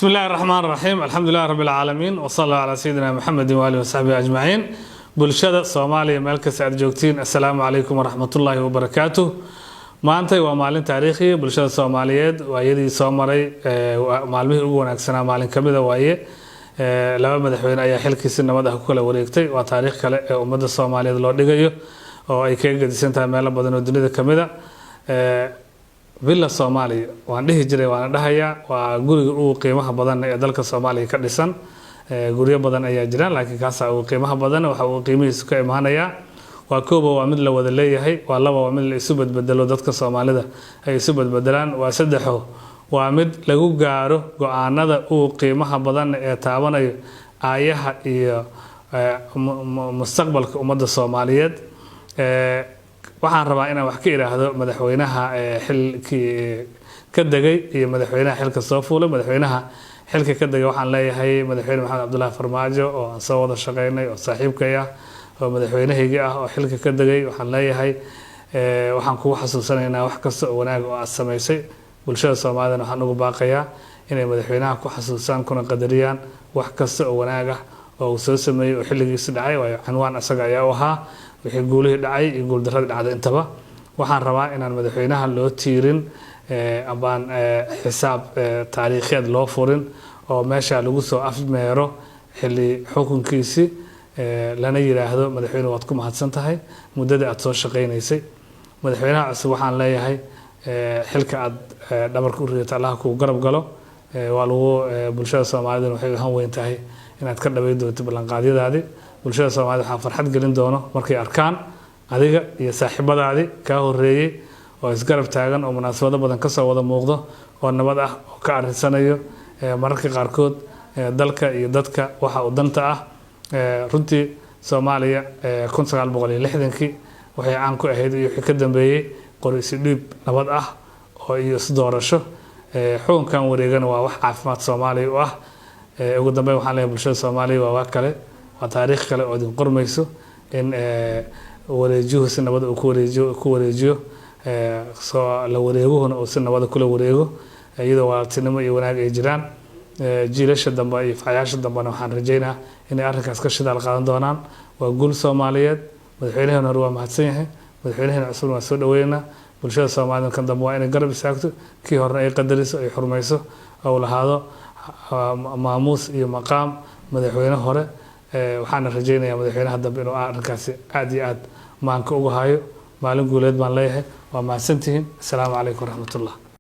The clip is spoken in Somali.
بسم الله الرحمن الرحيم، الحمد لله رب العالمين، وصلى الله على سيدنا محمد وآله وصحبه أجمعين. Bulshada Soomaaliya meel kasta aad joogtiin, assalaamu calaykum waraxmatullaahi wabarakaatuh. Maantay waa maalin taariikhiya bulshada Soomaaliyeed. Waayadii soo maray maalmihii ugu wanaagsanaa maalin kamida waaye. Laba madaxweyne ayaa xilkiisi nabad ah ku kala wareegtay. Waa taariikh kale ee ummadda Soomaaliyeed loo dhigayo oo ay kaga gedisan tahay meelo badan oo dunida kamida. Villa Soomaaliya waan dhihi jiray, waana dhahayaa, waa guriga ugu qiimaha badan ee dalka Soomaaliya ka dhisan. Guryo badan ayaa jiraan, laakiin kaasaa ugu qiimaha badan. Waxa uu qiimihiisu ka imaanayaa waa kooba, waa mid la wada leeyahay; waa laba, waa mid la isu badbedelo, dadka Soomaalida ay isu badbedelaan; waa saddexo, waa mid lagu gaaro go-aanada ugu qiimaha badan ee taabanayo aayaha iyo mustaqbalka ummadda Soomaaliyeed. Waxaan rabaa inaan wax ka idhaahdo madaxweynaha xilkii ka degay iyo madaxweynaha xilka soo fuulay. Madaxweynaha xilka ka degay waxaan leeyahay, Madaxweyne Maxamed Cabdullaahi Farmaajo, oo aan soo wada shaqeynay, oo saaxiibkay ah, oo madaxweynahaygii ah, oo xilka ka degay, waxaan leeyahay waxaan kugu xasuusanaynaa wax kasta oo wanaag oo aad samaysay. Bulshada Soomaalidana waxaan ugu baaqayaa inay madaxweynaha ku xasuustaan kuna qadariyaan wax kasta oo wanaag ah oo uu soo sameeyey oo xilligiisi dhacay, waayo cinwaan asaga ayaa u ahaa wixii guulihii dhacay iyo guuldaradii dhacday intaba. Waxaan rabaa inaan madaxweynaha loo tiirin ambaan xisaab taariikheed loo furin oo meesha lagu soo afmeero xilli xukunkiisii, lana yiraahdo, "Madaxweyne, waad ku mahadsan tahay muddadii aad soo shaqaynaysay." Madaxweynaha cusub waxaan leeyahay, xilka aad dhabarka u ridato Allaha kuu garab galo. Waa lagu bulshada Soomaalidana waxay han weyn tahay inaad ka dhabay doonto ballanqaadyadaadii. Bulshada Soomaalida waxaa farxad gelin doono markay arkaan adiga iyo saaxiibadaadii kaa horeeyey oo isgarab taagan, oo munaasabado badan kasoo wada muuqdo, oo nabad ah, oo ka arrinsanayo mararka qaarkood dalka iyo dadka waxa uu danta ah. Runtii Soomaaliya 1960-kii waxay caan ku ahayd iyo wixii ka dambeeyey qori isu dhiib nabad ah oo iyo is doorasho. Xukunkan wareegana waa wax caafimaad Soomaaliya u ah. Ugu dambeyn waxaan leeyahay bulshada Soomaaliya, waa waa kale, waa taariikh kale oo idin qormayso in wareejuhu si nabad uu ku wareejiyo, soo la wareeguhuna uu si nabada kula wareego, iyadoo walaaltinimo iyo wanaag ay jiraan. Jiilasha dambe iyo facayaasha dambena waxaan rajeynaa inay arrinkaas ka shidaal qaadan doonaan. Waa guul Soomaaliyeed. Madaxweynaheena hore waa mahadsan yahay, madaxweynaheena cusubna waa soo dhaweynaa. Bulshada Soomaalida kan dambe waa inay garab istaagto, kii horena ay qadariso, ay xurmayso, oo lahaado maamuus iyo maqaam madaxweyne hore. Waxaana rajeynayaa madaxweynaha dambe inuu arrinkaasi aad iyo aad maanka uga hayo. Maalin guuleed baan leeyahay. Waa mahadsantihiin. Asalaamu calaykum waraxmatullah.